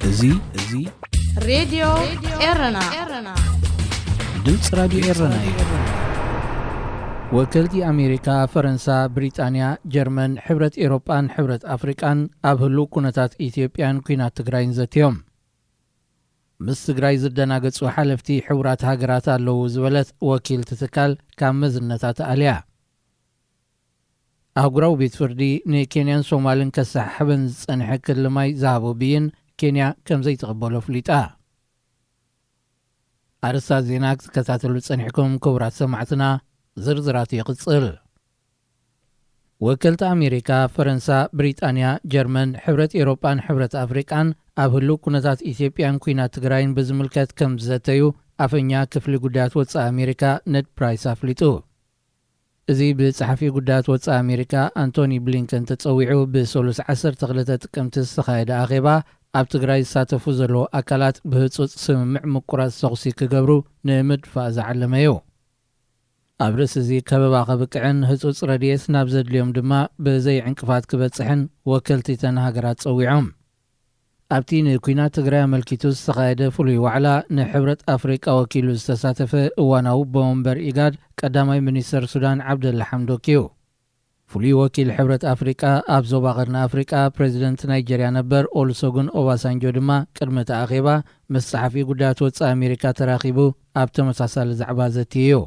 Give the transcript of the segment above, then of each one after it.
እዚ እዚ ሬድዮ ኤረና። ድምፂ ራድዮ ኤረና እዩ። ወከልቲ ኣሜሪካ፣ ፈረንሳ፣ ብሪጣንያ፣ ጀርመን፣ ሕብረት ኤሮጳን ሕብረት ኣፍሪቃን ኣብ ህሉው ኩነታት ኢትዮጵያን ኲናት ትግራይን ዘትዮም። ምስ ትግራይ ዝደናገጹ ሓለፍቲ ሕቡራት ሃገራት ኣለዉ ዝበለት ወኪልቲ ትካል ካብ መዝነታ ተኣልያ። ኣህጉራዊ ቤት ፍርዲ ንኬንያን ሶማልን ከሰሓሕበን ዝጸንሐ ክሊ ማይ ዝሃቦ ብይን ኬንያ ከም ዘይትቕበሎ ኣፍሊጣ። ኣርእስታት ዜና ክትከታተሉ ዝጸኒሕኩም ክቡራት ሰማዕትና፣ ዝርዝራቱ ይቕጽል። ወከልቲ ኣሜሪካ፣ ፈረንሳ፣ ብሪጣንያ፣ ጀርመን፣ ሕብረት ኤሮጳን ሕብረት ኣፍሪቃን ኣብ ህሉው ኩነታት ኢትዮጵያን ኲናት ትግራይን ብዝምልከት ከም ዝዘተዩ ኣፈኛ ክፍሊ ጉዳያት ወጻኢ ኣሜሪካ ነድ ፕራይስ ኣፍሊጡ። እዚ ብጸሓፊ ጉዳያት ወጻኢ ኣሜሪካ ኣንቶኒ ብሊንከን ተጸዊዑ ብሰሉስ ዓሰርተ ክልተ ጥቅምቲ ዝተኻየደ ኣኼባ፣ ኣብ ትግራይ ዝሳተፉ ዘለዉ ኣካላት ብህጹጽ ስምምዕ ምቁራጽ ተኹሲ ክገብሩ ንምድፋእ ዝዓለመ እዩ። ኣብ ርእሲ እዚ ከበባ ከብቅዕን ህጹጽ ረድኤት ናብ ዘድልዮም ድማ ብዘይ ዕንቅፋት ክበጽሕን ወከልቲ እተን ሃገራት ጸዊዖም። ኣብቲ ንኲናት ትግራይ ኣመልኪቱ ዝተኻየደ ፍሉይ ዋዕላ፣ ንሕብረት ኣፍሪቃ ወኪሉ ዝተሳተፈ እዋናዊ ኣቦ መንበር ኢጋድ ቀዳማይ ሚኒስተር ሱዳን ዓብደላ ሓምዶክ እዩ። ፍሉይ ወኪል ሕብረት ኣፍሪቃ ኣብ ዞባ ቀርኒ ኣፍሪቃ፣ ፕሬዚደንት ናይጀርያ ነበር ኦሉሰጉን ኦባሳንጆ ድማ ቅድሚ እቲ ኣኼባ ምስ ጸሓፊ ጉዳያት ወጻኢ ኣሜሪካ ተራኺቡ ኣብ ተመሳሳሊ ዛዕባ ዘትዩ እዩ።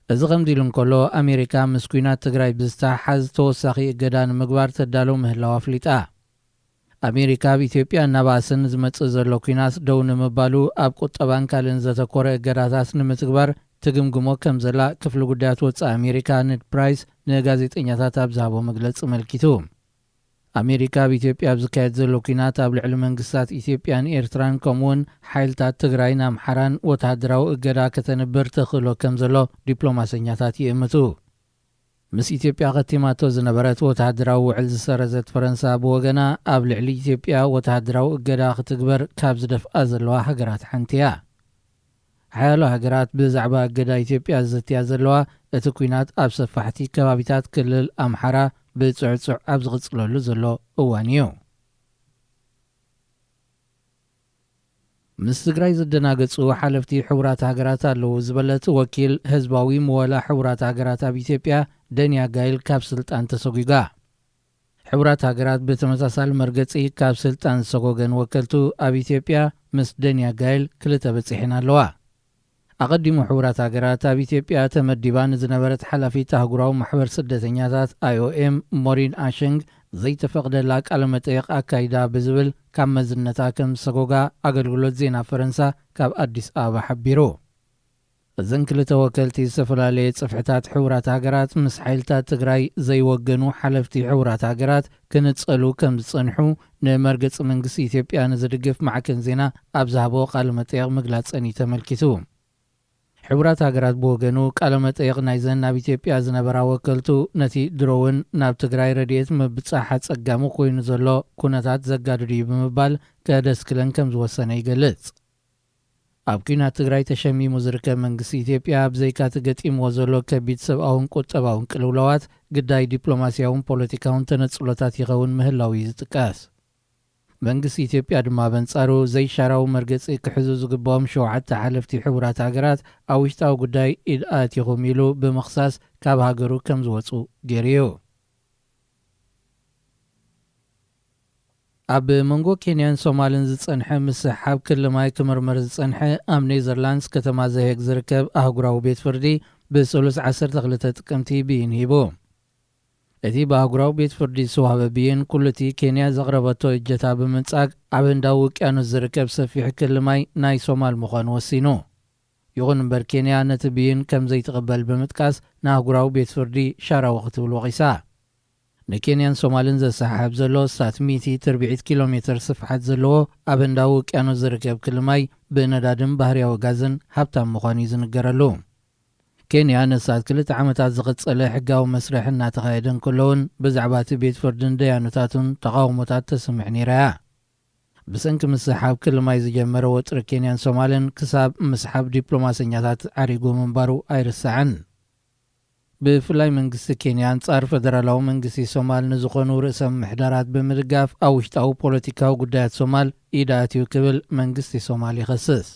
እዚ ከምዚ ኢሉ እንከሎ፣ ኣሜሪካ ምስ ኲናት ትግራይ ብዝተሓሓዝ ተወሳኺ እገዳ ንምግባር ተዳሎ ምህላዋ ኣፍሊጣ። ኣሜሪካ ኣብ ኢትዮጵያ እናባእሰ ንዝመጽእ ዘሎ ኲናት ደው ንምባሉ ኣብ ቁጠባን ካልእን ዘተኮረ እገዳታት ንምትግባር ትግምግሞ ከም ዘላ ክፍሊ ጉዳያት ወጻኢ ኣሜሪካ ነድ ፕራይስ ንጋዜጠኛታት ኣብ ዝሃቦ መግለጺ ኣመልኪቱ። ኣሜሪካ ኣብ ኢትዮጵያ ኣብ ዝካየድ ዘሎ ኲናት ኣብ ልዕሊ መንግስታት ኢትዮጵያን ኤርትራን ከምኡውን ሓይልታት ትግራይን ኣምሓራን ወተሃደራዊ እገዳ ከተንብር ተኽእሎ ከም ዘሎ ዲፕሎማሰኛታት ይእምቱ። ምስ ኢትዮጵያ ከቲማቶ ዝነበረት ወተሃደራዊ ውዕል ዝሰረዘት ፈረንሳ ብወገና፣ ኣብ ልዕሊ ኢትዮጵያ ወተሃደራዊ እገዳ ክትግበር ካብ ዝደፍኣ ዘለዋ ሃገራት ሓንቲ እያ። ሓያሎ ሃገራት ብዛዕባ እገዳ ኢትዮጵያ ዝዝትያ ዘለዋ፣ እቲ ኲናት ኣብ ሰፋሕቲ ከባቢታት ክልል ኣምሓራ ብጽዕጹዕ ኣብ ዝቕጽለሉ ዘሎ እዋን እዩ። ምስ ትግራይ ዝደናገጹ ሓለፍቲ ሕቡራት ሃገራት ኣለዉ ዝበለት ወኪል ህዝባዊ ምወላ ሕቡራት ሃገራት ኣብ ኢትዮጵያ፣ ደንያ ጋይል፣ ካብ ስልጣን ተሰጒጋ። ሕቡራት ሃገራት ብተመሳሳሊ መርገጺ ካብ ስልጣን ዝሰጎገን ወከልቱ ኣብ ኢትዮጵያ ምስ ደንያ ጋይል ክልተ በጺሐን ኣለዋ። ኣቐዲሙ ሕቡራት ሃገራት ኣብ ኢትዮጵያ ተመዲባ ንዝነበረት ሓላፊት ኣህጉራዊ ማሕበር ስደተኛታት፣ ኣይኦኤም፣ ሞሪን ኣሸንግ፣ ዘይተፈቕደላ ቃለ መጠየቕ ኣካይዳ ብዝብል ካብ መዝነታ ከም ዝሰጎጋ ኣገልግሎት ዜና ፈረንሳ ካብ ኣዲስ ኣበባ ሓቢሩ። እዘን ክልተ ወከልቲ ዝተፈላለየ ጽፍሕታት ሕቡራት ሃገራት ምስ ሓይልታት ትግራይ ዘይወገኑ ሓለፍቲ ሕቡራት ሃገራት ክንጸሉ ከም ዝጸንሑ ንመርገጺ መንግስቲ ኢትዮጵያ ንዝድግፍ ማዕከን ዜና ኣብ ዝሃቦ ቃለ መጠየቕ ምግላጸን እዩ ተመልኪቱ። ሕቡራት ሃገራት ብወገኑ፣ ቃለ መጠይቕ ናይዘን ናብ ኢትዮጵያ ዝነበራ ወከልቱ፣ ነቲ ድሮ እውን ናብ ትግራይ ረድኤት ምብጻሕ ኣጸጋሚ ኮይኑ ዘሎ ኩነታት ዘጋድድ እዩ ብምባል ከደስክለን ከም ዝወሰነ ይገልጽ። ኣብ ኲናት ትግራይ ተሸሚሙ ዝርከብ መንግስቲ ኢትዮጵያ፣ ብዘይካ እቲ ገጢምዎ ዘሎ ከቢድ ሰብኣውን ቁጠባውን ቅልውላዋት፣ ግዳይ ዲፕሎማስያውን ፖለቲካውን ተነጽሎታት ይኸውን ምህላው እዩ ዝጥቀስ። መንግስቲ ኢትዮጵያ ድማ በንጻሩ ዘይሻራዊ መርገጺ ክሕዙ ዝግባኦም ሸውዓተ ሓለፍቲ ሕቡራት ሃገራት ኣብ ውሽጣዊ ጉዳይ ኢድ ኣእቲኹም ኢሉ ብምኽሳስ ካብ ሃገሩ ከም ዝወጹ ገይሩ እዩ። ኣብ መንጎ ኬንያን ሶማልን ዝጸንሐ ምስሕሓብ ክሊ ማይ ክምርመር ዝጸንሐ ኣብ ኔዘርላንድስ ከተማ ዘሄግ ዝርከብ ኣህጉራዊ ቤት ፍርዲ ብሰሉስ ዓሰርተ ክልተ ጥቅምቲ ብይን ሂቡ። እቲ ብኣህጉራዊ ቤት ፍርዲ ዝተዋህበ ብይን፣ ኩሉ እቲ ኬንያ ዘቕረበቶ እጀታ ብምንጻግ፣ ኣብ ህንዳዊ ውቅያኖስ ዝርከብ ሰፊሕ ክሊ ማይ ናይ ሶማል ምዃኑ ወሲኑ። ይኹን እምበር፣ ኬንያ ነቲ ብይን ከም ዘይትቕበል ብምጥቃስ፣ ንኣህጉራዊ ቤት ፍርዲ ሻራዊ ክትብል ወቒሳ። ንኬንያን ሶማልን ዘሰሓሕብ ዘሎ ሳት ሚእቲ ትርብዒት ኪሎ ሜተር ስፍሓት ዘለዎ ኣብ ህንዳዊ ውቅያኖስ ዝርከብ ክሊ ማይ ብነዳድን ባህርያዊ ጋዝን ሃብታም ምዃኑ እዩ ዝንገረሉ። ኬንያ ንሳት ክልተ ዓመታት ዝቐጸለ ሕጋዊ መስርሕ እናተኻየደ እንከሎ እውን፣ ብዛዕባ እቲ ቤት ፍርድን ደያኑታቱን ተቓውሞታት ተስምዕ ነይራ እያ። ብሰንኪ ምስሓብ ክሊ ማይ ዝጀመረ ወጥሪ ኬንያን ሶማልን፣ ክሳብ ምስሓብ ዲፕሎማሰኛታት ዓሪጉ ምንባሩ ኣይርሳዕን። ብፍላይ መንግስቲ ኬንያ ኣንጻር ፈደራላዊ መንግስቲ ሶማል ንዝኾኑ ርእሰ ምምሕዳራት ብምድጋፍ ኣብ ውሽጣዊ ፖለቲካዊ ጉዳያት ሶማል ኢድ ኣእትዩ ክብል መንግስቲ ሶማል ይኸስስ።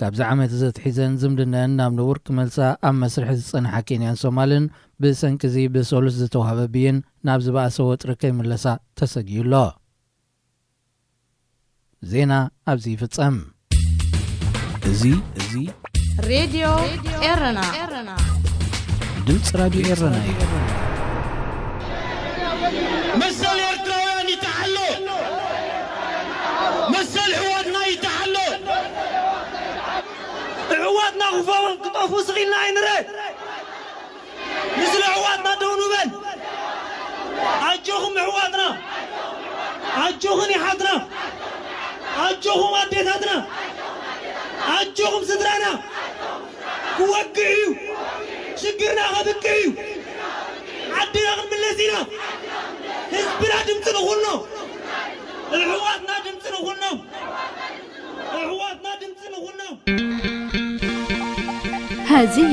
ካብዚ ዓመት እዚ ኣትሒዘን ዝምድነአን ናብ ንቡር ክመልሳ ኣብ መስርሕ ዝጸንሓ ኬንያን ሶማልን ብሰንኪ እዚ ብሰሉስ ዝተዋህበ ብይን ናብ ዝበኣሰ ወጥሪ ከይምለሳ ተሰጊኡ ኣሎ። ዜና ኣብዚ ይፍጸም። እዚ እዚ ሬድዮ ኤረና። ድምፂ ራድዮ ኤረና እዩ። መሰል ኤርትራውያን ይተሓሎ። መሰል ኣሕዋትና ይተሓሎ። ኣሕዋትና ክፋውን ክጠፉ ስኺልና ኣይንረ። ንስለ ኣሕዋትና ደው ንበል። ኣጆኹም ኣሕዋትና። ኣጆኹም ኣሓትና። ኣጆኹም ኣዴታትና። ኣጆኹም ስድራና። ክወግእ እዩ። ሽግርና ከብቅዕ እዩ። ዓድና ክንምለስ ኢና። ህዝብና ድምፂ ንኹኖ። ኣሕዋትና ድምፂ ንኹኖ። ኣሕዋትና ድምፂ ንኹኖ። هذه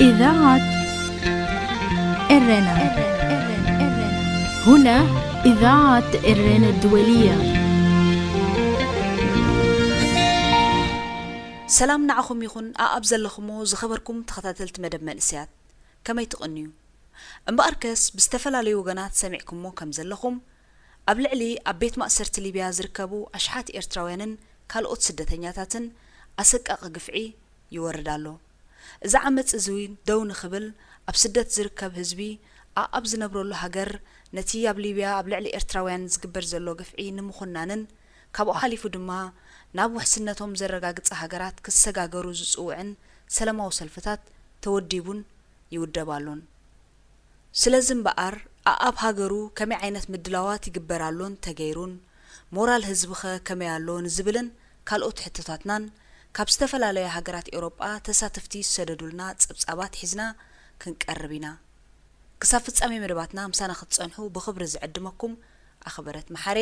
إذاعة إرنا. هنا إذاعة إرنا الدولية. ሰላም ንዓኹም ይኹን ኣኣብ ዘለኹሞ ዝኸበርኩም ተኸታተልቲ መደብ መንእሰያት፣ ከመይ ትቕንዩ? እምበኣርከስ ብዝተፈላለዩ ወገናት ሰሚዕኩሞ ከም ዘለኹም ኣብ ልዕሊ ኣብ ቤት ማእሰርቲ ሊብያ ዝርከቡ ኣሽሓት ኤርትራውያንን ካልኦት ስደተኛታትን ኣሰቃቒ ግፍዒ ይወርድ ኣሎ። እዚ ዓመጽ እዚ እውን ደው ንኽብል ኣብ ስደት ዝርከብ ህዝቢ ኣኣብ ዝነብረሉ ሃገር ነቲ ኣብ ሊብያ ኣብ ልዕሊ ኤርትራውያን ዝግበር ዘሎ ግፍዒ ንምኹናንን ካብኡ ሓሊፉ ድማ ናብ ውሕስነቶም ዘረጋግጻ ሃገራት ክሰጋገሩ ዝጽውዕን ሰለማዊ ሰልፍታት ተወዲቡን ይውደብ ኣሎን። ስለዚ እምበኣር ኣኣብ ሃገሩ ከመይ ዓይነት ምድላዋት ይግበር ኣሎን ተገይሩን ሞራል ህዝብኸ ከመይ ኣሎ ንዝብልን ካልኦት ሕቶታትናን ካብ ዝተፈላለያ ሃገራት ኤውሮጳ ተሳተፍቲ ዝሰደዱልና ጸብጻባት ሒዝና ክንቀርብ ኢና። ክሳብ ፍጻሜ መደባትና ምሳና ክትጸንሑ ብኽብሪ ዝዕድመኩም ኣኽበረት መሓሬ።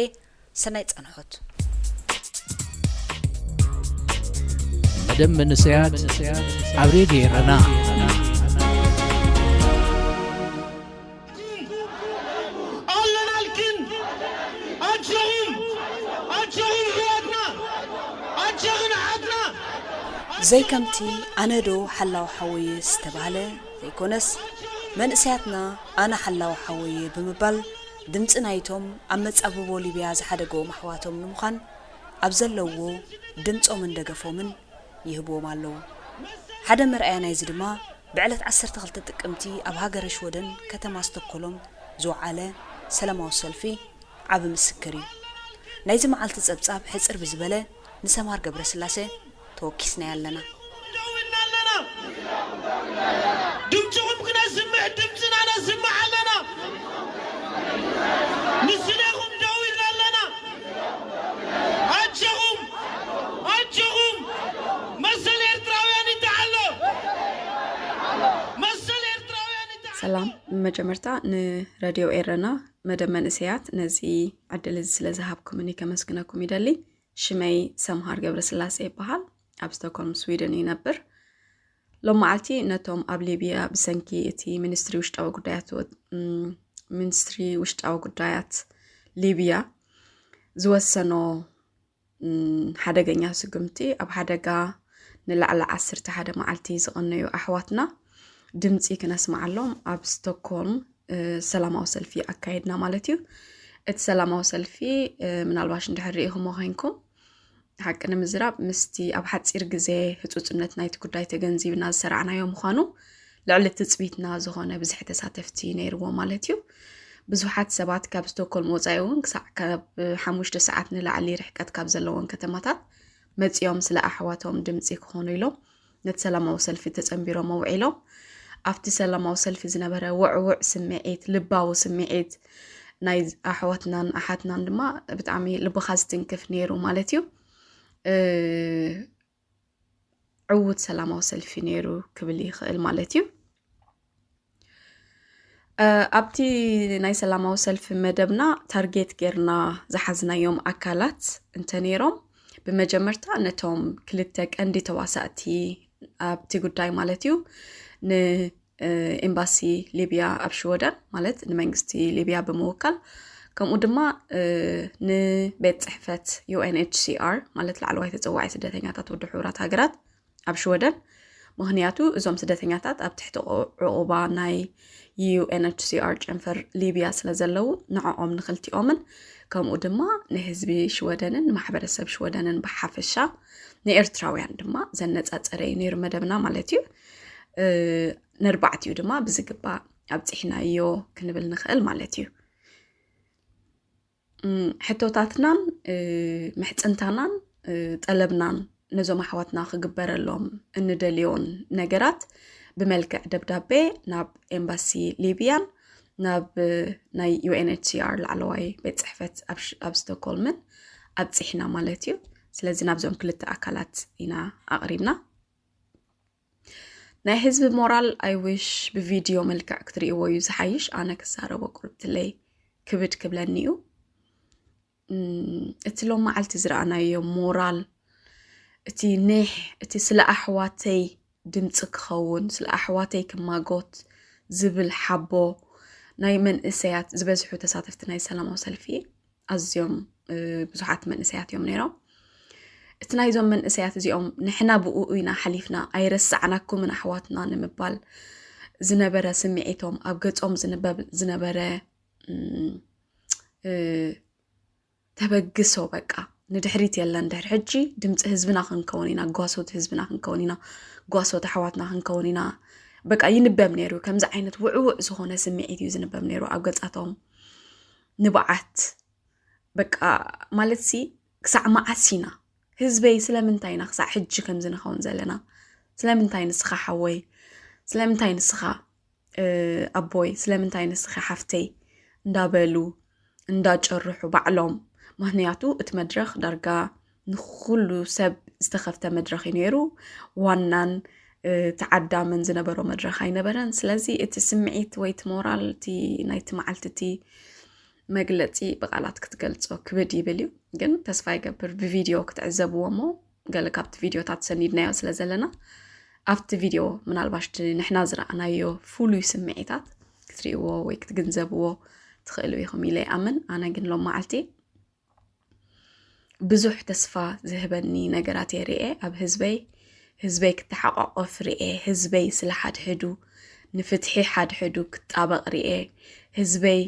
ሰናይ ጻንሖት። መደብ መንእሰያት ኣብ ሬድዮ ኤረና። ኣለናልክን ኣጆኹም ኣጆኹም ኣሕዋትና ኣጆኽን ኣሓትና ዘይከምቲ ኣነ ዶ ሓላው ሓወየ ዝተባህለ ዘይኮነስ መንእሰያትና ኣነ ሓላው ሓወየ ብምባል ድምፂ ናይቶም ኣብ መጻብቦ ሊብያ ዝሓደገዎም ኣሕዋቶም ንምዃን ኣብ ዘለውዎ ድምፆምን ደገፎምን ይህብዎም ኣለዉ። ሓደ መርኣያ ናይዚ ድማ ብዕለት ዓሰርተ ክልተ ጥቅምቲ ኣብ ሃገረ ሽወደን ከተማ ስቶኮሎም ዝወዓለ ሰላማዊ ሰልፊ ዓቢ ምስክር እዩ። ናይዚ መዓልቲ ጸብጻብ ሕጽር ብዝበለ ንሰምሃር ገብረስላሴ ተወኪስናያ ኣለና። ደው ኢልና ኣለና። ድምፅኹም ክነስምዕ ድምፅና ነስምዕ ኣለና። ንስሌኹም ደው ኢልና ኣለና። ኣጆኹም ኣጆኹም መሰል ኤርትራውያን ይተሓሎ። መሰል ኤርትራውያን ይተሓሎ። ሰላም፣ ብመጀመርታ ንረድዮ ኤረና መደብ መንእሰያት ነዚ ዕድል እዚ ስለ ዝሃብኩምኒ ከመስግነኩም ይደሊ። ሽመይ ሰምሃር ገብረስላሴ ይበሃል። ኣብ ስቶክሆልም ስዊድን ይነብር። ሎም መዓልቲ ነቶም ኣብ ሊብያ ብሰንኪ እቲ ሚኒስትሪ ውሽጣዊ ጉዳያት ወ- ም- ሚኒስትሪ ውሽጣዊ ጉዳያት ሊብያ ዝወሰኖ ም፣ ሓደገኛ ስጉምቲ ኣብ ሓደጋ ንላዕሊ ዓሰርተ ሓደ መዓልቲ ዝቐነዩ ኣሕዋትና ድምፂ ክነስምዓሎም ኣብ ስቶክሆልም እ፣ ሰላማዊ ሰልፊ ኣካይድና ማለት እዩ። እቲ ሰላማዊ ሰልፊ እ፣ ምናልባሽ እንድሕር ርኢኹሞ ኮይንኩም ሓቂ ንምዝራብ ምስቲ ኣብ ሓፂር ግዜ ህፁፅነት ናይቲ ጉዳይ ተገንዚብና ዝሰራዕናዮ ምዃኑ ልዕሊ ትፅቢትና ዝኾነ ብዝሒ ተሳተፍቲ ነይርዎ ማለት እዩ። ብዙሓት ሰባት ካብ ስቶኮልም ወፃኢ እውን ክሳዕ ካብ ሓሙሽተ ሰዓት ንላዕሊ ርሕቀት ካብ ዘለዎን ከተማታት መፂኦም ስለ ኣሕዋቶም ድምፂ ክኾኑ ኢሎም ነቲ ሰላማዊ ሰልፊ ተፀንቢሮም ውዒሎም። ኣብቲ ሰላማዊ ሰልፊ ዝነበረ ውዕውዕ ስምዒት፣ ልባዊ ስምዒት ናይ ኣሕዋትናን ኣሓትናን ድማ ብጣዕሚ ልብኻ ዝትንክፍ ነይሩ ማለት እዩ። እ፣ ዕዉት ሰላማዊ ሰልፊ ነይሩ ክብል ይኽእል ማለት እዩ። እ፣ ኣብቲ ናይ ሰላማዊ ሰልፊ መደብና ታርጌት ጌርና ዝሓዝናዮም ኣካላት እንተነይሮም ብመጀመርታ ነቶም ክልተ ቀንዲ ተዋሳእቲ ኣብቲ ጉዳይ ማለት እዩ ንኤምባሲ ሊብያ ኣብ ሽወደን ማለት ንመንግስቲ ሊብያ ብምውካል ከምኡ ድማ ንቤት ጽሕፈት ዩ ኤን ኤች ሲ ኣር ማለት ላዕለዋይ ተጸዋዒ ስደተኛታት ውድብ ሕቡራት ሃገራት ኣብ ሽወደን። ምኽንያቱ እዞም ስደተኛታት ኣብ ትሕቲ ዕቑባ ናይ ዩ ኤን ኤች ሲ ኣር ጨንፈር ሊብያ ስለ ዘለዉ ንዕኦም ንኽልቲኦምን ከምኡ ድማ ንህዝቢ ሽወደንን ንማሕበረሰብ ሽወደንን ብሓፈሻ ንኤርትራውያን ድማ ዘነጻጸረ እዩ ነይሩ መደብና ማለት እዩ። ነርባዕቲኡ ድማ ብዝግባእ ኣብፂሕናዮ ክንብል ንኽእል ማለት እዩ። ሕቶታትናን ምሕፅንታናን ጠለብናን ነዞም ኣሕዋትና ክግበረሎም እንደልዮን ነገራት ብመልክዕ ደብዳቤ ናብ ኤምባሲ ሊብያን ናብ ናይ ዩ ኤን ኤች ሲ ኣር ላዕለዋይ ቤት ፅሕፈት ኣብ ስቶኮልምን ኣብፂሕና ማለት እዩ። ስለዚ ናብዞም ክልተ ኣካላት ኢና ኣቕሪብና። ናይ ህዝቢ ሞራል I wish ብቪድዮ መልክዕ ክትርእይዎ እዩ ዝሓይሽ። ኣነ ክዛረቦ ቁርብትለይ ክብድ ክብለኒ እዩ። እቲ ሎም መዓልቲ ዝረኣናዮ ሞራል፣ እቲ ኒሕ፣ እቲ ስለ ኣሕዋተይ ድምፂ ክኸውን፣ ስለ ኣሕዋተይ ክማጎት ዝብል ሓቦ ናይ መንእሰያት ዝበዝሑ ተሳተፍቲ ናይ ሰላማዊ ሰልፊ ኣዝዮም ብዙሓት መንእሰያት እዮም ነይሮም። እቲ ናይዞም መንእሰያት እዚኦም ንሕና ብኡ ኢና ሓሊፍና ኣይረሳዕናኩምን ኣሕዋትና ንምባል ዝነበረ ስምዒቶም ኣብ ገጾም ዝንበብ ዝነበረ ተበግሶ በቃ ንድሕሪት የለን። ድሕሪ ሕጂ ድምፂ ህዝብና ክንከውን ኢና፣ ጓሶት ህዝብና ክንከውን ኢና፣ ጓሶት ኣሕዋትና ክንከውን ኢና። በቃ ይንበብ ነይሩ። ከምዚ ዓይነት ውዕውዕ ዝኾነ ስምዒት እዩ ዝንበብ ነይሩ ኣብ ገጻቶም። ንብዓት በቃ ማለት ሲ ክሳዕ መዓስ ኢና ህዝበይ? ስለምንታይ ኢና ክሳዕ ሕጂ ከምዚ ንኸውን ዘለና? ስለምንታይ ንስኻ ሓወይ? ስለምንታይ ንስኻ ኣቦይ? ስለምንታይ ንስኻ ሓፍተይ? እንዳበሉ እንዳጨርሑ ባዕሎም። ምክንያቱ እቲ መድረኽ ዳርጋ ንኩሉ ሰብ ዝተኸፍተ መድረኽ እዩ ነይሩ። ዋናን ተዓዳምን ዝነበሮ መድረኽ ኣይነበረን። ስለዚ እቲ ስምዒት ወይ እቲ ሞራል እቲ ናይቲ መዓልቲ እቲ መግለፂ ብቃላት ክትገልፆ ክብድ ይብል እዩ። ግን ተስፋ ይገብር ብቪድዮ ክትዕዘብዎ እሞ ገለ ካብቲ ቪድዮታት ሰኒድናዮ ስለ ዘለና ኣብቲ ቪድዮ ምናልባሽ ንሕና ዝረኣናዮ ፍሉይ ስምዒታት ክትርእይዎ ወይ ክትግንዘብዎ ትኽእሉ ኢኹም ኢለ ይኣምን። ኣነ ግን ሎም መዓልቲ ብዙሕ ተስፋ ዝህበኒ ነገራት እየ ርኤ ኣብ ህዝበይ። ህዝበይ ክተሓቋቆፍ ርኤ፣ ህዝበይ ስለ ሓድሕዱ ንፍትሒ ሓድሕዱ ክጣበቕ ርኤ፣ ህዝበይ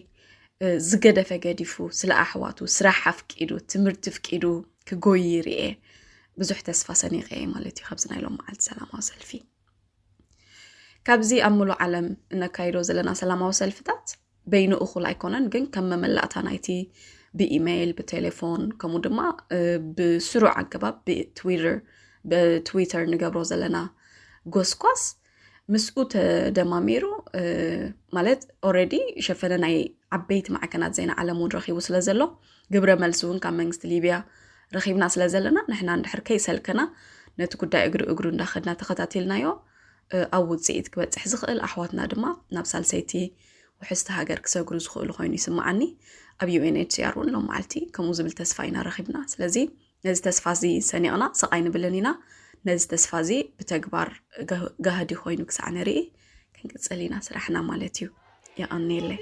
ዝገደፈ ገዲፉ ስለ ኣሕዋቱ ስራሕ ኣፍቂዱ ትምህርቲ ፍቂዱ ክጎይ ርኤ። ብዙሕ ተስፋ ሰኒቐ እየ ማለት እዩ ካብዚ ናይ ሎም መዓልቲ ሰላማዊ ሰልፊ። ካብዚ ኣብ ሙሉእ ዓለም እነካይዶ ዘለና ሰላማዊ ሰልፍታት በይኑ እኹል ኣይኮነን፣ ግን ከም መመላእታ ናይቲ ብኢሜይል ብቴሌፎን ከምኡ ድማ ብስሩዕ ኣገባብ ብትዊተር ብትዊተር ንገብሮ ዘለና ጎስጓስ ምስኡ ተደማሚሩ ማለት ኦረዲ ሸፈነ ናይ ዓበይቲ ማዕከናት ዜና ዓለም እውን ረኪቡ ስለ ዘሎ ግብረ መልሲ እውን ካብ መንግስቲ ሊብያ ረኪብና ስለ ዘለና ንሕና እንድሕር ከይሰልከና ነቲ ጉዳይ እግሪ እግሩ እንዳኸድና ተኸታቲልናዮ ኣብ ውፅኢት ክበፅሕ ዝኽእል ኣሕዋትና ድማ ናብ ሳልሰይቲ ውሕስቲ ሃገር ክሰግሩ ዝኽእሉ ኮይኑ ይስምዓኒ። ኣብ ዩ ኤን ኤች ሲ ኣር እውን ሎም መዓልቲ ከምኡ ዝብል ተስፋ ኢና ረኺብና። ስለዚ ነዚ ተስፋ እዚ ሰኒቕና ስቕ ኣይንብልን ኢና። ነዚ ተስፋ እዚ ብተግባር ጋህዲ ኮይኑ ክሳዕ ንርኢ ክንቅፅል ኢና ስራሕና ማለት እዩ። የቐንየለይ።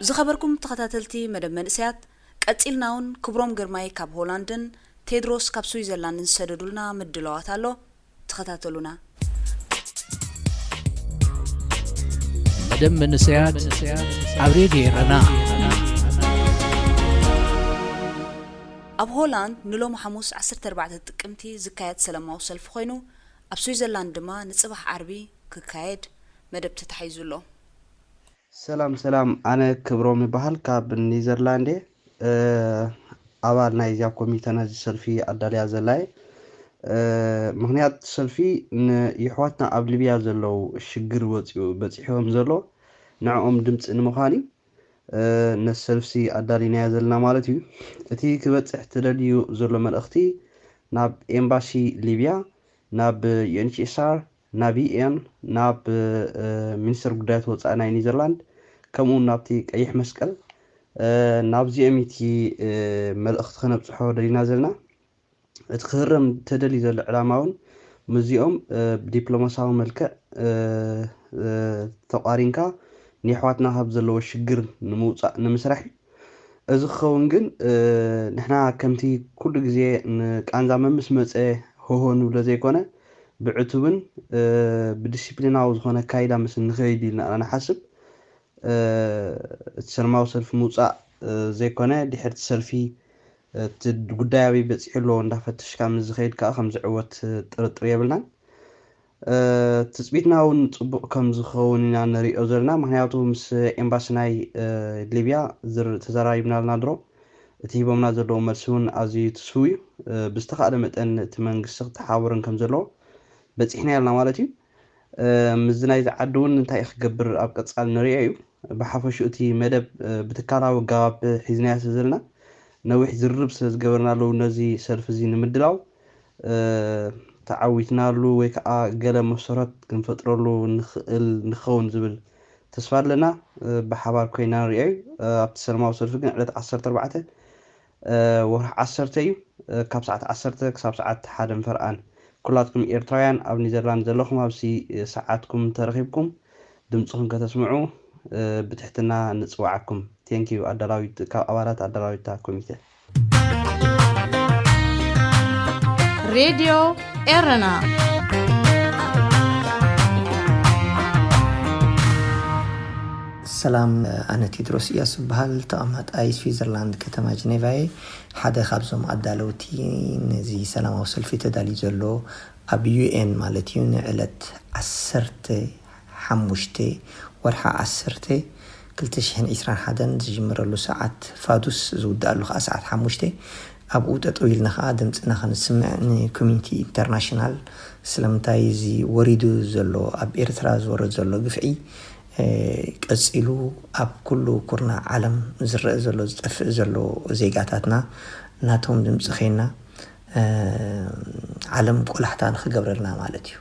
ዝኸበርኩም ተኸታተልቲ መደብ መንእሰያት፣ ቀጺልና እውን ክብሮም ግርማይ ካብ ሆላንድን ቴድሮስ ካብ ስዊዘርላንድን ዝሰደዱልና ምድላዋት ኣሎ። ተኸታተሉና። መደብ መንእሰያት ኣብ ሬድዮ ኤረና። ኣብ ሆላንድ ንሎሚ ሓሙስ ዓሰርተ ኣርባዕተ ጥቅምቲ ዝካየድ ሰላማዊ ሰልፊ ኮይኑ፣ ኣብ ስዊዘርላንድ ድማ ንጽባሕ ዓርቢ ክካየድ መደብ ተታሒዙ ኣሎ። ሰላም ሰላም፣ ኣነ ክብሮም ይበሃል ካብ ኔዘርላንድ እየ። ኣባል ናይዚኣ ኮሚተ ነዚ ሰልፊ ኣዳልያ ዘላ እየ። ምኽንያት ሰልፊ ንየሕዋትና ኣብ ሊብያ ዘለዉ ሽግር ወፂኡ በፂሕዎም ዘሎ ንዕኦም ድምፂ ንምዃን እዩ። ነሰልፍሲ ኣዳሊናያ ዘለና ማለት እዩ። እቲ ክበፅሕ ተደልዩ ዘሎ መልእኽቲ ናብ ኤምባሲ ሊብያ፣ ናብ ዩኤንኤችሲኣር፣ ናብ ዩኤን፣ ናብ ሚኒስትር ጉዳያት ወፃኢ ናይ ኔዘርላንድ፣ ከምኡ ናብቲ ቀይሕ መስቀል፣ ናብዚኦም እቲ መልእኽቲ ከነብፅሖ ደሊና ዘለና። እቲ ክህረም ተደልዩ ዘሎ ዕላማ እውን ምስዚኦም ብዲፕሎማሲያዊ መልክዕ ተቋሪንካ ንየሕዋትና ካብ ዘለዎ ሽግር ንምውፃእ ንምስራሕ እዩ። እዚ ክኸውን ግን ንሕና ከምቲ ኩሉ ግዜ ንቃንዛ መምስ መፀ ሆሆ ንብሎ ዘይኮነ፣ ብዕቱብን ብዲሲፕሊናዊ ዝኾነ ኣካይዳ ምስ ንኸይድ ኢልና ኢና ንሓስብ። እቲ ሰላማዊ ሰልፊ ምውፃእ ዘይኮነ፣ ድሕርቲ ሰልፊ እቲ ጉዳይ ኣበይ በፂሑ ኣሎ እንዳፈተሽካ ምስ ዝኸይድ ከዓ ከም ዝዕወት ጥርጥር የብልናን። ትፅቢትና እውን ፅቡቕ ከም ዝኸውን ኢና ንሪኦ ዘለና። ምክንያቱ ምስ ኤምባሲ ናይ ሊብያ ተዘራሪብና ኣለና ድሮ። እቲ ሂቦምና ዘለዎ መልሲ እውን ኣዝዩ ትስው እዩ። ብዝተኻእለ መጠን እቲ መንግስቲ ክተሓባበረን ከም ዘለዎ በፂሕና ያልና ማለት እዩ። ምስዚ ናይዚ ዓዲ እውን እንታይ ክገብር ኣብ ቀፃል ንሪኦ እዩ። ብሓፈሹ እቲ መደብ ብትካላዊ ኣገባብ ሒዝናዮ ስለ ዘለና፣ ነዊሕ ዝርርብ ስለ ዝገበርናሉ፣ ነዚ ሰልፊ እዚ ንምድላው ተዓዊትናሉ ወይ ከዓ ገለ መሰረት ክንፈጥረሉ ንኽእል ንኸውን ዝብል ተስፋ ኣለና። ብሓባር ኮይና ንሪኦ እዩ። ኣብቲ ሰላማዊ ሰልፊ ግን ዕለት ዓሰርተ ኣርባዕተ ወርሒ ዓሰርተ እዩ፣ ካብ ሰዓት ዓሰርተ ክሳብ ሰዓት ሓደ ምፈርኣን። ኩላትኩም ኤርትራውያን ኣብ ኔዘርላንድ ዘለኹም፣ ኣብዚ ሰዓትኩም ተረኺብኩም ድምፅኹም ከተስምዑ ብትሕትና ንፅዋዓኩም። ቴንኪዩ ኣዳላዊት፣ ካብ ኣባላት ኣዳላዊታ ኮሚቴ። ሬድዮ ኤረና። ሰላም፣ ኣነ ቴድሮስ እያሱ እበሃል። ተቐማጣይ ስዊዘርላንድ ከተማ ጀኔቫ እየ። ሓደ ካብዞም ኣዳለውቲ ነዚ ሰላማዊ ሰልፊ ተዳልዩ ዘሎ ኣብ ዩኤን ማለት እዩ ንዕለት ዓሰርተ ሓሙሽተ ወርሓ ዓሰርተ ክልተ ሽሕን ዕስራን ሓደን ዝጅምረሉ ሰዓት ፋዱስ ዝውድኣሉ ከዓ ሰዓት ሓሙሽተ ኣብኡ ጠጠው ኢልና ከዓ ድምፅና ከነስምዕ ንኮሚኒቲ ኢንተርናሽናል ስለምንታይ እዚ ወሪዱ ዘሎ ኣብ ኤርትራ ዝወርድ ዘሎ ግፍዒ ቀፂሉ ኣብ ኩሉ ኩርናዕ ዓለም ዝረአ ዘሎ ዝጠፍእ ዘሎ ዜጋታትና ናቶም ድምፂ ኮይና ዓለም ቆላሕታ ንክገብረልና ማለት እዩ።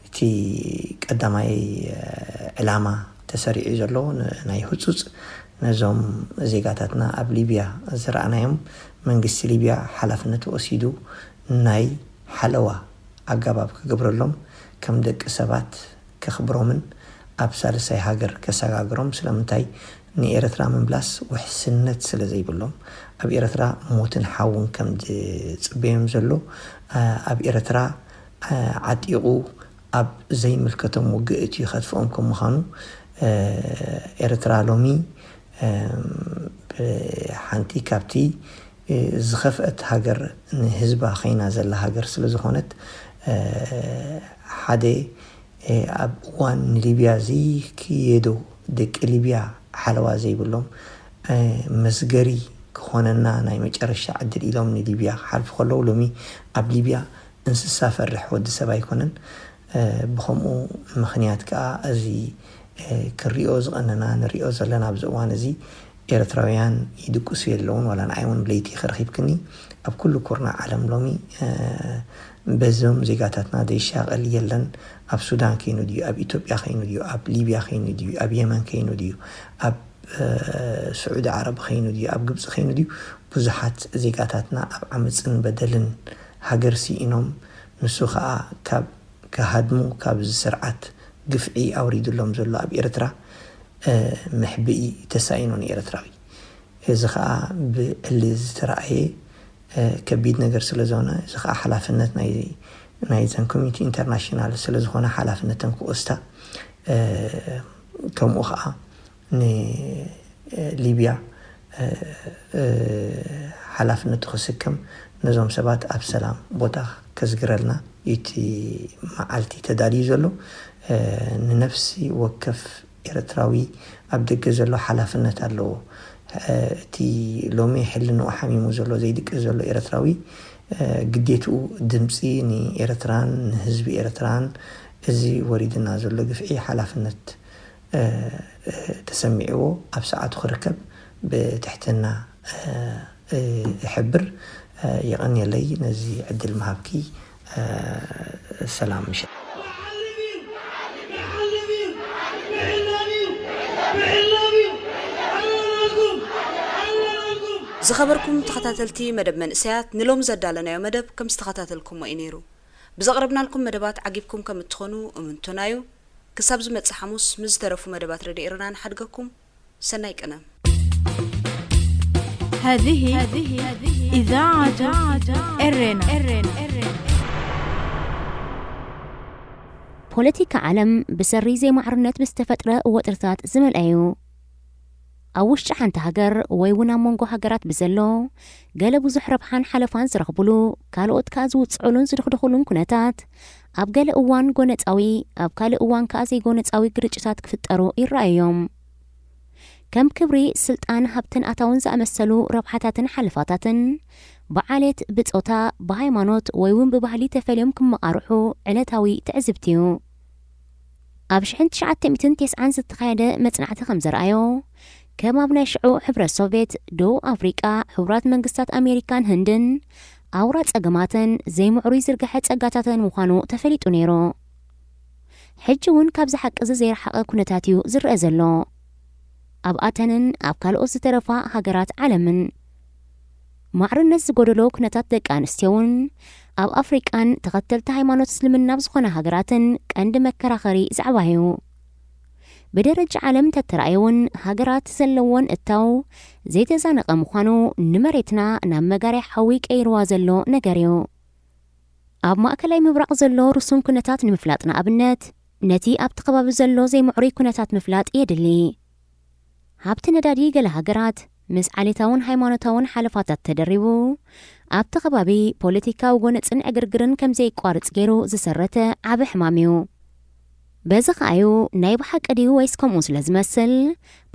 እቲ ቀዳማይ ዕላማ ተሰሪዑ ዘሎ ናይ ህፁፅ ነዞም ዜጋታትና ኣብ ሊብያ ዝረኣናዮም መንግስቲ ሊብያ ሓላፍነት ወሲዱ ናይ ሓለዋ ኣገባብ ክገብረሎም ከም ደቂ ሰባት ከኽብሮምን ኣብ ሳልሳይ ሃገር ከሰጋግሮም ስለምንታይ ንኤረትራ ምምላስ ውሕስነት ስለ ዘይብሎም ኣብ ኤረትራ ሞትን ሓውን ከም ዝጽበዮም ዘሎ ኣብ ኤረትራ ዓጢቑ ኣብ ዘይምልከቶም ውግእ እትዩ ከጥፍኦም ከም ምዃኑ ኤረትራ ሎሚ ሓንቲ ካብቲ ዝኸፍአት ሃገር ንህዝባ ከይና ዘላ ሃገር ስለ ዝኾነት ሓደ ኣብ እዋን ንሊብያ እዚ ክየዶ ደቂ ሊብያ ሓለዋ ዘይብሎም መስገሪ ክኾነና ናይ መጨረሻ ዕድል ኢሎም ንሊብያ ክሓልፉ ከለዉ ሎሚ ኣብ ሊብያ እንስሳ ፈርሕ ወዲ ሰብ ኣይኮነን። ብኸምኡ ምኽንያት ከዓ እዚ ክንሪኦ ዝቐነና ንሪኦ ዘለና ኣብዚ እዋን እዚ ኤርትራውያን ይድቅሱ የለውን ዋላ ንዓይ እውን ለይቲ ከረኺብክኒ ኣብ ኩሉ ኩርና ዓለም ሎሚ በዞም ዜጋታትና ዘይሻቐል የለን። ኣብ ሱዳን ከይኑ ድዩ ኣብ ኢትዮጵያ ከይኑ ድዩ ኣብ ሊብያ ከይኑ ድዩ ኣብ የመን ከይኑ ድዩ ኣብ ስዑዲ ዓረብ ከይኑ ድዩ ኣብ ግብፂ ከይኑ ድዩ ብዙሓት ዜጋታትና ኣብ ዓመፅን በደልን ሃገር ስኢኖም ንሱ ከዓ ካብ ክሃድሙ ካብዚ ስርዓት ግፍዒ ኣውሪድሎም ዘሎ ኣብ ኤርትራ መሕብኢ ተሳኢኑ ንኤርትራዊ። እዚ ከዓ ብዕሊ ዝተረኣየ ከቢድ ነገር ስለ ዝኾነ እዚ ከዓ ሓላፍነት ናይ ናይዘን ኮሚኒቲ ኢንተርናሽናል ስለ ዝኾነ ሓላፍነተን ክወስዳ ከምኡ ከዓ ንሊብያ ሓላፍነቱ ክስከም ነዞም ሰባት ኣብ ሰላም ቦታ ከዝግረልና እቲ መዓልቲ ተዳልዩ ዘሎ ንነፍሲ ወከፍ ኤርትራዊ ኣብ ደገ ዘሎ ሓላፍነት ኣለዎ። እቲ ሎሚ ሕልንኡ ሓሚሙ ዘሎ ዘይድቅስ ዘሎ ኤርትራዊ ግዴትኡ ድምፂ ንኤርትራን ንህዝቢ ኤርትራን እዚ ወሪድና ዘሎ ግፍዒ ሓላፍነት ተሰሚዕዎ ኣብ ሰዓቱ ክርከብ ብትሕትና እሕብር። የቐንየለይ ነዚ ዕድል ምሃብኪ። ሰላም ምሸት። ዝኸበርኩም ተኸታተልቲ መደብ መንእሰያት፣ ንሎም ዘዳለናዮ መደብ ከም ዝተኸታተልኩሞ እዩ ነይሩ። ብዘቕረብናልኩም መደባት ዓጊብኩም ከም እትኾኑ እምንቶና እዩ። ክሳብ ዝመጽእ ሓሙስ ምስ ዝተረፉ መደባት ረድዮ ኤረና ንሓድገኩም። ሰናይ ቅነ። هذه إذاعة إرينا. ፖለቲካ ዓለም ብሰሪ ዘይማዕርነት ብዝተፈጥረ ወጥርታት ዝመልአ እዩ። ኣብ ውሽጢ ሓንቲ ሃገር ወይ እውን ኣብ መንጎ ሃገራት ብዘሎ ገለ ብዙሕ ረብሓን ሓለፋን ዝረኽቡሉ፣ ካልኦት ከኣ ዝውጽዑሉን ዝድኽድኹሉን ኩነታት፣ ኣብ ገለ እዋን ጎነጻዊ፣ ኣብ ካልእ እዋን ከኣ ዘይጎነጻዊ ግርጭታት ክፍጠሩ ይረኣዩ እዮም። ከም ክብሪ፣ ስልጣን፣ ሃብትን ኣታውን ዝኣመሰሉ ረብሓታትን ሓለፋታትን ብዓሌት፣ ብጾታ፣ ብሃይማኖት ወይ እውን ብባህሊ ተፈልዮም ክመቓርሑ ዕለታዊ ትዕዝብቲ እዩ። ኣብ ሽሕን ትሽዓተ ሚእትን ተስዓን ዝተኻየደ መጽናዕቲ ከም ዘርኣዮ፣ ከም ኣብ ናይ ሽዑ ሕብረት ሶቭየት፣ ደቡብ ኣፍሪቃ፣ ሕቡራት መንግስታት ኣሜሪካን ህንድን ኣውራ ጸገማተን ዘይምዕሩይ ዝርግሐ ጸጋታተን ምዃኑ ተፈሊጡ ነይሩ። ሕጂ እውን ካብዚ ሓቂ እዚ ዘይረሓቐ ኩነታት እዩ ዝረአ ዘሎ። ኣብኣተንን ኣብ ካልኦት ዝተረፋ ሃገራት ዓለምን። ማዕርነት ዝጎደሎ ኩነታት ደቂ ኣንስትዮ እውን ኣብ ኣፍሪቃን ተኸተልቲ ሃይማኖት እስልምና ኣብ ዝኾና ሃገራትን ቀንዲ መከራኸሪ ዛዕባ እዩ። ብደረጃ ዓለም እንተተራእየ እውን ሃገራት ዘለዎን እታው ዘይተዛነቐ ምዃኑ ንመሬትና ናብ መጋርያ ሓዊ ቀይርዋ ዘሎ ነገር እዩ። ኣብ ማእከላይ ምብራቕ ዘሎ ርሱን ኩነታት ንምፍላጥ ንኣብነት ነቲ ኣብቲ ከባቢ ዘሎ ዘይምዕሩይ ኩነታት ምፍላጥ የድሊ። ሃብቲ ነዳዲ ገለ ሃገራት ምስ ዓሌታውን ሃይማኖታውን ሓለፋታት ተደሪቡ ኣብቲ ከባቢ ፖለቲካዊ ጎነጽን ዕግርግርን ከም ዘይቋርጽ ገይሩ ዝሰረተ ዓቢ ሕማም እዩ። በዚ ከኣዩ ናይ ብሓቂ ድዩ ወይስ ከምኡ ስለ ዝመስል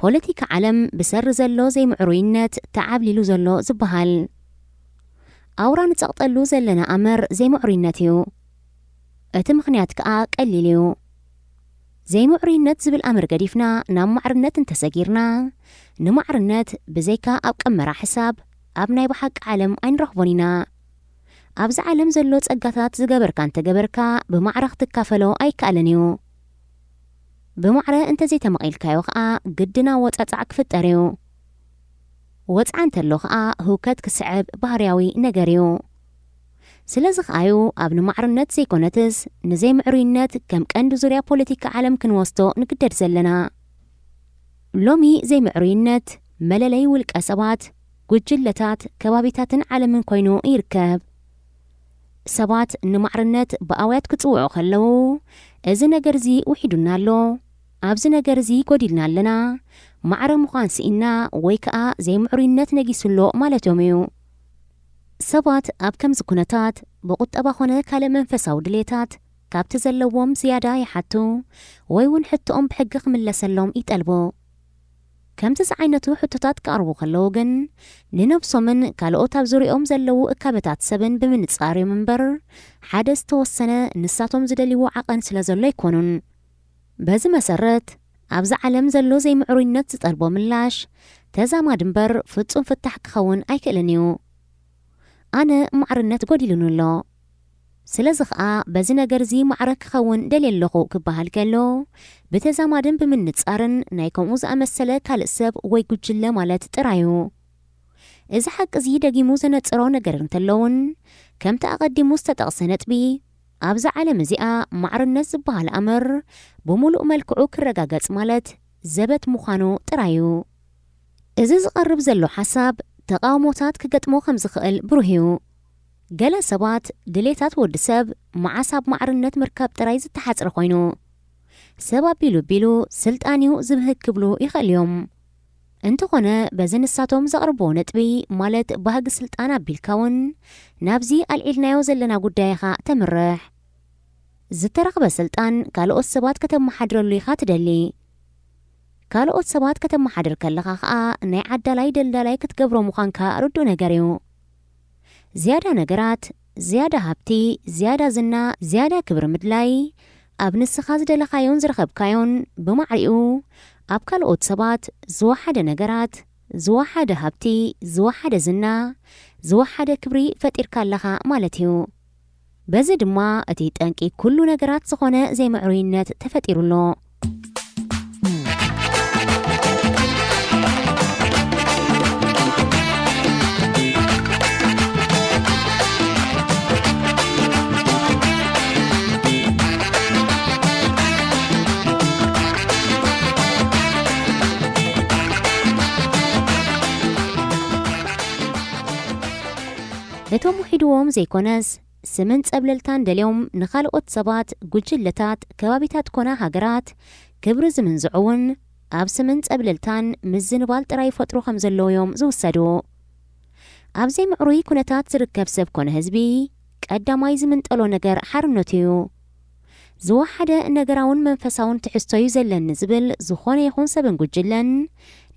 ፖለቲካ ዓለም ብሰሪ ዘሎ ዘይምዕሩይነት ተዓብሊሉ ዘሎ ዝበሃል። ኣውራ ንጸቕጠሉ ዘለና ኣምር ዘይምዕሩይነት እዩ። እቲ ምኽንያት ከኣ ቀሊል እዩ። ዘይምዕሩይነት ዝብል ኣምር ገዲፍና ናብ ማዕርነት እንተሰጊርና፣ ንማዕርነት ብዘይካ ኣብ ቀመራ ሕሳብ ኣብ ናይ ብሓቂ ዓለም ኣይንረኽቦን ኢና። ኣብዚ ዓለም ዘሎ ጸጋታት ዝገበርካ እንተገበርካ ብማዕረ ክትካፈሎ ኣይከኣልን እዩ። ብማዕረ እንተዘይተመቒልካዮ ከኣ ግድና ወጻጻዕ ክፍጠር እዩ። ወጽዓ እንተሎ ከኣ ህውከት ክስዕብ ባህርያዊ ነገር እዩ። ስለዚ ከኣዩ ኣብ ንማዕርነት ዘይኮነትስ ንዘይምዕሩይነት ከም ቀንዲ ዙርያ ፖለቲካ ዓለም ክንወስዶ ንግደድ ዘለና። ሎሚ ዘይምዕሩይነት መለለይ ውልቀ ሰባት፣ ጉጅለታት፣ ከባቢታትን ዓለምን ኮይኑ ይርከብ። ሰባት ንማዕርነት ብኣውያት ክጽውዑ ከለዉ፣ እዚ ነገር እዚ ውሒዱና ኣሎ፣ ኣብዚ ነገር እዚ ጎዲልና ኣለና፣ ማዕረ ምዃን ስኢንና ወይ ከኣ ዘይምዕሩይነት ነጊሱ ኣሎ ማለቶም እዩ። ሰባት ኣብ ከምዚ ኩነታት ብቁጠባ ኾነ ካልእ መንፈሳዊ ድሌታት ካብቲ ዘለዎም ዝያዳ ይሓቱ ወይ እውን ሕቶኦም ብሕጊ ክምለሰሎም ይጠልቡ። ከምዚ ዝዓይነቱ ሕቶታት ክቐርቡ ከለዉ ግን ንነብሶምን ካልኦት ኣብ ዙርያኦም ዘለዉ እካበታት ሰብን ብምንጻር እዮም እምበር ሓደ ዝተወሰነ ንሳቶም ዝደልይዎ ዓቐን ስለ ዘሎ ኣይኮኑን። በዚ መሰረት ኣብዚ ዓለም ዘሎ ዘይምዕሩይነት ዝጠልቦ ምላሽ ተዛማዲ እምበር ፍጹም ፍታሕ ክኸውን ኣይክእልን እዩ። ኣነ ማዕርነት ጎዲሉኒ ኣሎ። ስለዚ ኸኣ በዚ ነገር እዚ ማዕረ ክኸውን ደልየ ኣለኹ ክበሃል ከሎ ብተዛማድን ብምንጻርን ናይ ከምኡ ዝኣመሰለ ካልእ ሰብ ወይ ጉጅለ ማለት ጥራይ እዩ። እዚ ሓቂ እዚ ደጊሙ ዘነጽሮ ነገር እንተሎ እውን ከምቲ ኣቐዲሙ ዝተጠቕሰ ነጥቢ ኣብዛ ዓለም እዚኣ ማዕርነት ዝበሃል ኣምር ብምሉእ መልክዑ ክረጋገጽ ማለት ዘበት ምዃኑ ጥራይ እዩ። እዚ ዝቐርብ ዘሎ ሓሳብ ተቓውሞታት ክገጥሞ ከም ዝኽእል ብሩህ እዩ። ገለ ሰባት ድሌታት ወዲ ሰብ መዓስ ኣብ ማዕርነት ምርካብ ጥራይ ዝተሓጽረ ኮይኑ ሰብ ኣቢሉ ኣቢሉ ስልጣን እዩ ዝብህግ ክብሉ ይኽእል እዮም። እንተኾነ በዚ ንሳቶም ዘቕርብዎ ነጥቢ ማለት ባህጊ ስልጣን ኣቢልካ እውን ናብዚ ኣልዒልናዮ ዘለና ጉዳይ ኢኻ ተምርሕ። ዝተረኽበ ስልጣን ካልኦት ሰባት ከተመሓድረሉ ኢኻ ትደሊ። ካልኦት ሰባት ከተመሓድር ከለኻ ኸኣ ናይ ዓዳላይ ደልዳላይ ክትገብሮ ምዃንካ ርዱእ ነገር እዩ። ዝያዳ ነገራት፣ ዝያዳ ሃብቲ፣ ዝያዳ ዝና፣ ዝያዳ ክብሪ ምድላይ ኣብ ንስኻ ዝደለኻዮን ዝረኸብካዮን ብማዕሪኡ ኣብ ካልኦት ሰባት ዝወሓደ ነገራት፣ ዝወሓደ ሃብቲ፣ ዝወሓደ ዝና፣ ዝወሓደ ክብሪ ፈጢርካ ኣለኻ ማለት እዩ። በዚ ድማ እቲ ጠንቂ ኩሉ ነገራት ዝኾነ ዘይምዕሩይነት ተፈጢሩ ኣሎ። እቶም ውሒድዎም ዘይኮነስ ስምን ጸብለልታን ደልዮም ንኻልኦት ሰባት፣ ጉጅለታት፣ ከባቢታት ኮነ ሃገራት ክብሪ ዝምንዝዑ እውን ኣብ ስምን ጸብለልታን ምዝንባል ጥራይ ይፈጥሩ ከም ዘለዉ እዮም ዝውሰዱ። ኣብ ዘይምዕሩይ ኩነታት ዝርከብ ሰብ ኮነ ህዝቢ ቀዳማይ ዝምንጠሎ ነገር ሓርነቱ እዩ። ዝወሓደ ነገራውን መንፈሳውን ትሕዝቶ እዩ ዘለኒ ዝብል ዝኾነ ይኹን ሰብን ጉጅለን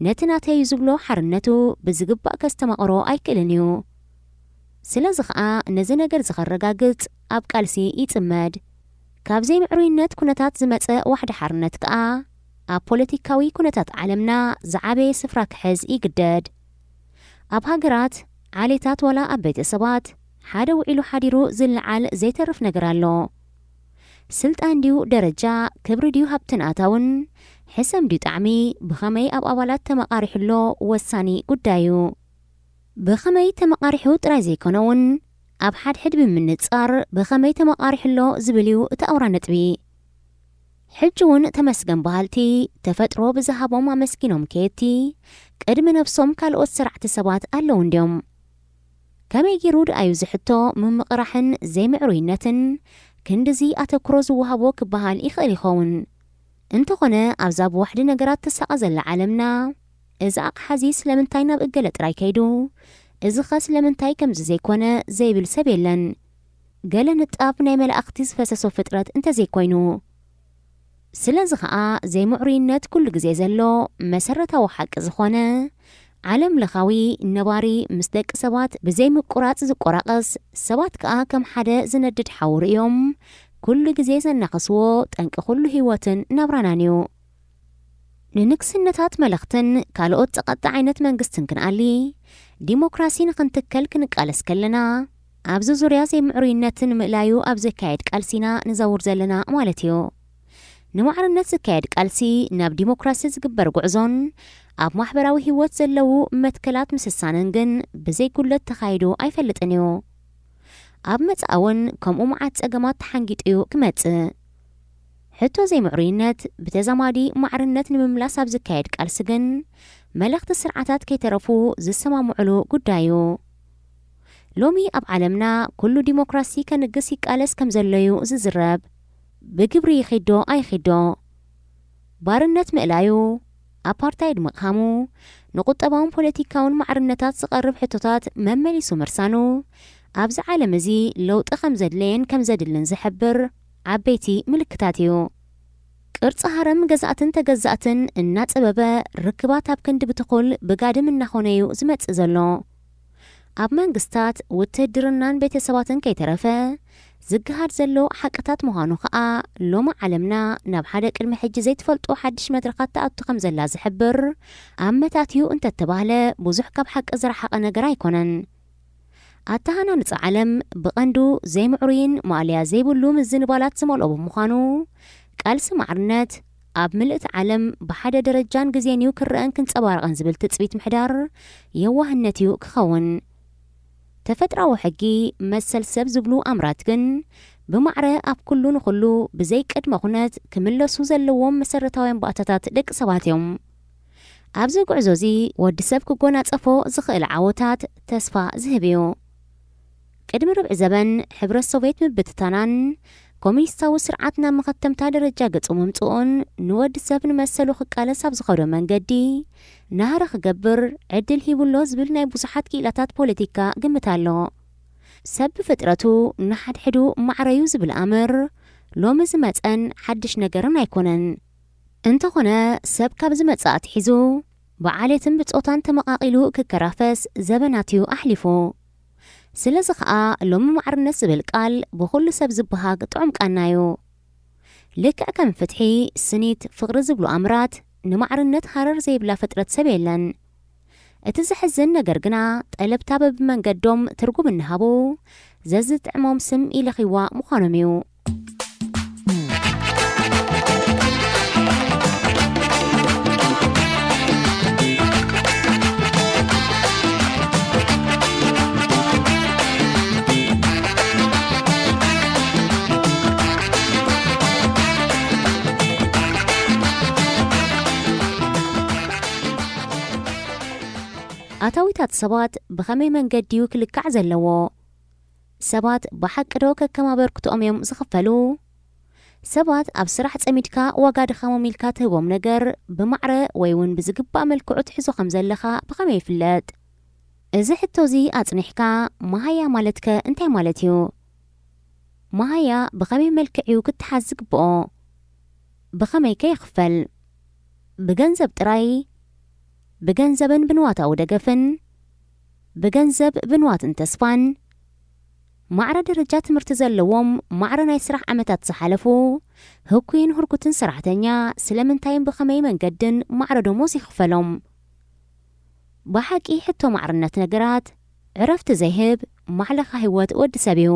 ነቲ ናተይ እዩ ዝብሎ ሓርነቱ ብዝግባእ ከስተማቕሮ ኣይክእልን እዩ። ስለዚ ኸኣ ነዚ ነገር እዚ ከረጋግጽ ኣብ ቃልሲ ይጽመድ። ካብ ዘይምዕሩይነት ኩነታት ዝመጸ ዋሕዲ ሓርነት ከኣ ኣብ ፖለቲካዊ ኩነታት ዓለምና ዝዓበየ ስፍራ ክሕዝ ይግደድ። ኣብ ሃገራት፣ ዓሌታት ዋላ ኣብ ቤተሰባት ሓደ ውዒሉ ሓዲሩ ዝለዓል ዘይተርፍ ነገር ኣሎ። ስልጣን ድዩ ደረጃ፣ ክብሪ ድዩ ሃብትን ኣታውን፣ ሕሰም ድዩ ጣዕሚ፣ ብኸመይ ኣብ ኣባላት ተመቓሪሑ ኣሎ ወሳኒ ጉዳይ እዩ። ብኸመይ ተመቓሪሑ ጥራይ ዘይኮነ እውን ኣብ ሓድሕድ ብምንጻር ብኸመይ ተመቓሪሑ ኣሎ ዝብል እዩ እቲ ኣውራ ነጥቢ። ሕጂ እውን ተመስገን በሃልቲ ተፈጥሮ ብዝሃቦም ኣመስጊኖም ከየቲ ቅድሚ ነብሶም ካልኦት ሰራዕቲ ሰባት ኣለዉ እንድዮም። ከመይ ገይሩ ደኣዩ ዝሕቶ ምምቕራሕን ዘይምዕሩይነትን ክንድዚ ኣተኩሮ ዝወሃቦ ክበሃል ይኽእል ይኸውን። እንተኾነ ኣብዛ ብዋሕዲ ነገራት ትሳቐ ዘላ ዓለምና እዚ ኣቕሓዚ ስለምንታይ ናብ እገለ ጥራይ ከይዱ፣ እዚኸ ስለምንታይ ከምዚ ዘይኮነ ዘይብል ሰብ የለን። ገለ ንጣብ ናይ መላእኽቲ ዝፈሰሶ ፍጥረት እንተዘይኮይኑ። ስለዚ ኸኣ ዘይምዕሩይነት ኩሉ ግዜ ዘሎ መሰረታዊ ሓቂ ዝኾነ ዓለም ለኻዊ ነባሪ ምስ ደቂ ሰባት ብዘይምቁራጽ ዝቆራቐስ፣ ሰባት ከኣ ከም ሓደ ዝነድድ ሓዊ ርእዮም ኩሉ ግዜ ዘናኸስዎ ጠንቂ ኩሉ ህይወትን ናብራናን እዩ። ንንግስነታት መለኽትን ካልኦት ጸቐጥቲ ዓይነት መንግስትን ክንኣሊ፣ ዲሞክራሲ ንኽንትከል ክንቃለስ ከለና፣ ኣብዚ ዙርያ ዘይምዕሩይነትን ምእላዩ ኣብ ዘካየድ ቃልሲና ንዘውር ዘለና ማለት እዩ። ንማዕርነት ዝካየድ ቃልሲ ናብ ዲሞክራሲ ዝግበር ጉዕዞን ኣብ ማሕበራዊ ህይወት ዘለዉ መትከላት ምስሳንን ግን ብዘይ ጉድለት ተኻይዱ ኣይፈልጥን እዩ። ኣብ መጻኢ እውን ከምኡ መዓት ጸገማት ተሓንጊጡ እዩ ክመጽእ። ሕቶ ዘይምዕሩይነት ብተዛማዲ ማዕርነት ንምምላስ ኣብ ዝካየድ ቃልሲ ግን መለኽቲ ስርዓታት ከይተረፉ ዝሰማምዑሉ ጉዳይ እዩ። ሎሚ ኣብ ዓለምና ኩሉ ዲሞክራሲ ከንግስ ይቃለስ ከም ዘሎ እዩ ዝዝረብ። ብግብሪ ይኺዶ ኣይኺዶ? ባርነት ምእላዩ፣ ኣፓርታይድ ምቕሃሙ፣ ንቁጠባውን ፖለቲካውን ማዕርነታት ዝቐርብ ሕቶታት መመሊሱ ምርሳኑ፣ ኣብዚ ዓለም እዚ ለውጢ ከም ዘድለየን ከም ዘድልን ዝሕብር ዓበይቲ ምልክታት እዩ። ቅርጺ ሃረም ገዛእትን ተገዛእትን እናጸበበ፣ ርክባት ኣብ ክንዲ ብትኹል ብጋድም እናኾነ እዩ ዝመጽእ ዘሎ። ኣብ መንግስታት፣ ውትህድርናን ቤተሰባትን ከይተረፈ ዝገሃድ ዘሎ ሓቅታት ምዃኑ ኸኣ፣ ሎሚ ዓለምና ናብ ሓደ ቅድሚ ሕጂ ዘይትፈልጦ ሓድሽ መድረኻት ትኣቱ ከም ዘላ ዝሕብር ኣመታት እዩ እንተተባህለ ብዙሕ ካብ ሓቂ ዝረሓቐ ነገር ኣይኮነን። ኣተሃናንጻ ዓለም ብቐንዱ ዘይምዕሩይን ማእለያ ዘይብሉ ምዝንባላት ዝመልኦ ብምዃኑ፣ ቃልሲ ማዕርነት ኣብ ምልእቲ ዓለም ብሓደ ደረጃን ግዜን እዩ ክረኣን ክንጸባረቕን ዝብል ትጽቢት ምሕዳር የዋህነት እዩ ክኸውን። ተፈጥራዊ ሕጊ መሰል ሰብ ዝብሉ ኣምራት ግን ብማዕረ ኣብ ኩሉ ንኹሉ ብዘይ ቅድመ ኩነት ክምለሱ ዘለዎም መሰረታውያን ባእታታት ደቂ ሰባት እዮም። ኣብዚ ጉዕዞ እዚ ወዲ ሰብ ክጎናጸፎ ዝኽእል ዓወታት ተስፋ ዝህብ እዩ። ቅድሚ ርብዒ ዘበን ሕብረት ሶቭየት ምብትታናን ኮሚኒስታዊ ስርዓት ናብ መኸተምታ ደረጃ ገጹ ምምጽኡን ንወዲ ሰብ ንመሰሉ ክቃለስ ኣብ ዝኸዶ መንገዲ ናህሪ ክገብር ዕድል ሂቡሎ ዝብል ናይ ብዙሓት ክኢላታት ፖለቲካ ግምት ኣሎ። ሰብ ብፍጥረቱ ንሓድሕዱ ማዕረዩ ዝብል ኣምር ሎሚ ዝመጸን ሓድሽ ነገርን ኣይኮነን። እንተኾነ ሰብ ካብ ዝመጽእ ኣትሒዙ ብዓሌትን ብጾታን ተመቓቒሉ ክከራፈስ ዘበናት እዩ ኣሕሊፉ። ስለዚ ኸኣ ሎሚ ማዕርነት ዝብል ቃል ብኹሉ ሰብ ዝበሃግ ጥዑም ቃና እዩ። ልክዕ ከም ፍትሒ፣ ስኒት፣ ፍቕሪ ዝብሉ ኣምራት፣ ንማዕርነት ሃረር ዘይብላ ፍጥረት ሰብ የለን። እቲ ዘሕዝን ነገር ግና፣ ጠለብታ በብመንገዶም ትርጉም እናሃቡ፣ ዘዝጥዕሞም ስም ይለኽይዋ ምዃኖም እዩ። ኣታዊታት ሰባት ብኸመይ መንገዲ እዩ ክልካዕ ዘለዎ? ሰባት ብሓቂ ዶ ከከም ኣበርክቶኦም እዮም ዝኽፈሉ? ሰባት ኣብ ስራሕ ጸሚድካ ዋጋ ድኻሞም ኢልካ ትህቦም ነገር ብማዕረ ወይ እውን ብዝግባእ መልክዑ ትሕዞ ከም ዘለኻ ብኸመይ ይፍለጥ? እዚ ሕቶ እዚ ኣጽኒሕካ፣ መሃያ ማለትከ እንታይ ማለት እዩ? መሃያ ብኸመይ መልክዕ እዩ ክትሓዝ ዝግብኦ? ብኸመይከ ይኽፈል? ብገንዘብ ጥራይ? ብገንዘብን ብንዋታዊ ደገፍን? ብገንዘብ፣ ብንዋትን ተስፋን? ማዕረ ደረጃ ትምህርቲ ዘለዎም፣ ማዕረ ናይ ስራሕ ዓመታት ዝሓለፉ፣ ህኩይን ህርኩትን ሰራሕተኛ፣ ስለምንታይን ብኸመይ መንገድን ማዕረ ደሞዝ ይኽፈሎም? ብሓቂ ሕቶ ማዕርነት ነገራት፣ ዕረፍቲ ዘይህብ፣ ማሕለኻ ህይወት ወዲ ሰብ እዩ።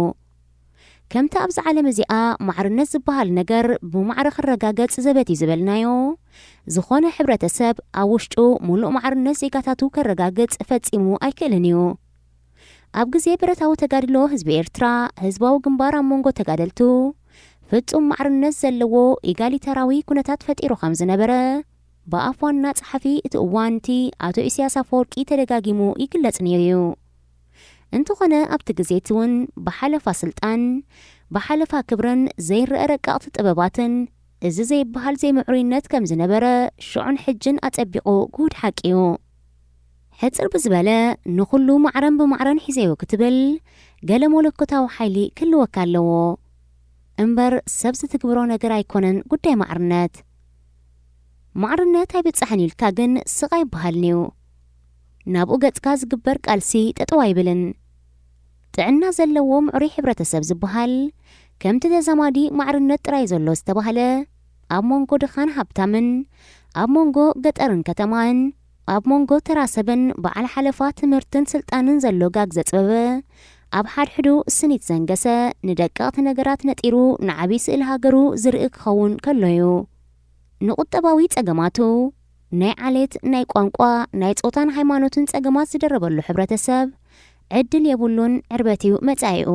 ከምቲ ኣብዛ ዓለም እዚኣ ማዕርነት ዝበሃል ነገር ብማዕረ ክረጋገጽ ዘበት እዩ ዝበልናዮ፣ ዝኾነ ሕብረተሰብ ኣብ ውሽጡ ሙሉእ ማዕርነት ዜጋታቱ ከረጋግጽ ፈጺሙ ኣይክእልን እዩ። ኣብ ግዜ ብረታዊ ተጋድሎ ህዝቢ ኤርትራ፣ ህዝባዊ ግንባር ኣብ መንጎ ተጋደልቱ ፍጹም ማዕርነት ዘለዎ ኢጋሊታራዊ ኩነታት ፈጢሩ ከም ዝነበረ፣ ብኣፍ ዋና ጸሓፊ እቲ እዋን እቲ ኣቶ ኢሳያስ ኣፈወርቂ ተደጋጊሙ ይግለጽ ነይሩ እዩ። እንተኾነ ኣብቲ ግዜ እቲ እውን ብሓለፋ ስልጣን፣ ብሓለፋ ክብርን ዘይረኣ ረቀቕቲ ጥበባትን እዚ ዘይበሃል ዘይምዕሩይነት ከም ዝነበረ ሽዑን ሕጅን ኣጸቢቑ ግሁድ ሓቂ እዩ። ሕጽር ብዝበለ ንኹሉ ማዕረን ብማዕረን ሒዘዮ ክትብል ገለ መለኮታዊ ሓይሊ ክህልወካ ኣለዎ። እምበር ሰብ ዝትግብሮ ነገር ኣይኮነን ጉዳይ ማዕርነት። ማዕርነት ኣይብጻሕን ኢልካ ግን ስቕ ኣይበሃልን እዩ። ናብኡ ገጽካ ዝግበር ቃልሲ ጠጠው ኣይብልን። ጥዕና ዘለዎ ምዕሩይ ሕብረተሰብ ዝበሃል ከምቲ ተዛማዲ ማዕርነት ጥራይ ዘሎ ዝተባህለ፣ ኣብ መንጎ ድኻን ሃብታምን፣ ኣብ መንጎ ገጠርን ከተማን፣ ኣብ መንጎ ተራ ሰብን በዓል ሓለፋ ትምህርትን ስልጣንን ዘሎ ጋግ ዘጽበበ፣ ኣብ ሓድሕዱ ስኒት ዘንገሰ፣ ንደቀቕቲ ነገራት ነጢሩ ንዓቢ ስእሊ ሃገሩ ዝርኢ ክኸውን ከሎ እዩ። ንቁጠባዊ ጸገማቱ፣ ናይ ዓሌት፣ ናይ ቋንቋ፣ ናይ ጾታን ሃይማኖትን ጸገማት ዝደረበሉ ሕብረተሰብ ዕድል የብሉን፣ ዕርበት እዩ መጻኢኡ።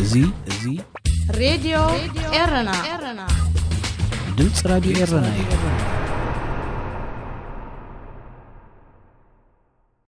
እዚ፣ እዚ ሬድዮ ኤረና። ድምፂ ራድዮ ኤረና እዩ።